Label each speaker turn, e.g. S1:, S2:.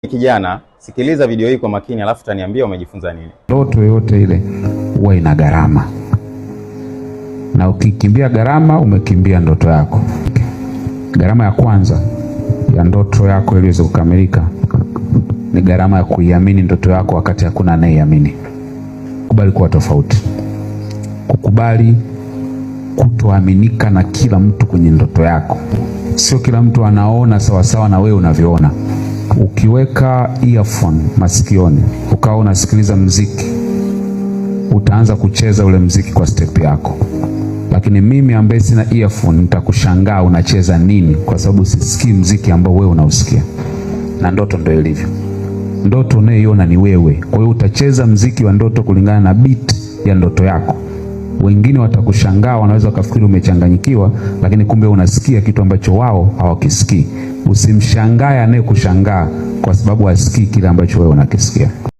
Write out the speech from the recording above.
S1: Kijana, sikiliza video hii kwa makini, alafu utaniambia umejifunza nini.
S2: Ndoto yoyote ile huwa ina gharama, na ukikimbia gharama umekimbia ndoto yako. Gharama ya kwanza ya ndoto yako ili iweze kukamilika ni gharama ya kuiamini ndoto yako wakati hakuna anayeiamini. Kubali kuwa tofauti, kukubali kutoaminika na kila mtu kwenye ndoto yako. Sio kila mtu anaona sawasawa na wewe unavyoona. Ukiweka earphone masikioni ukawa unasikiliza mziki, utaanza kucheza ule mziki kwa step yako, lakini mimi ambaye sina earphone nitakushangaa unacheza nini, kwa sababu sisikii mziki ambao wewe unausikia. Na ndoto ndio ilivyo, ndoto unayoiona ni wewe. Kwa hiyo utacheza mziki wa ndoto kulingana na beat ya ndoto yako. Wengine watakushangaa, wanaweza wakafikiri umechanganyikiwa, lakini kumbe unasikia kitu ambacho wao hawakisikii. Usimshangae anayekushangaa kwa sababu hasikii kile ambacho wewe unakisikia.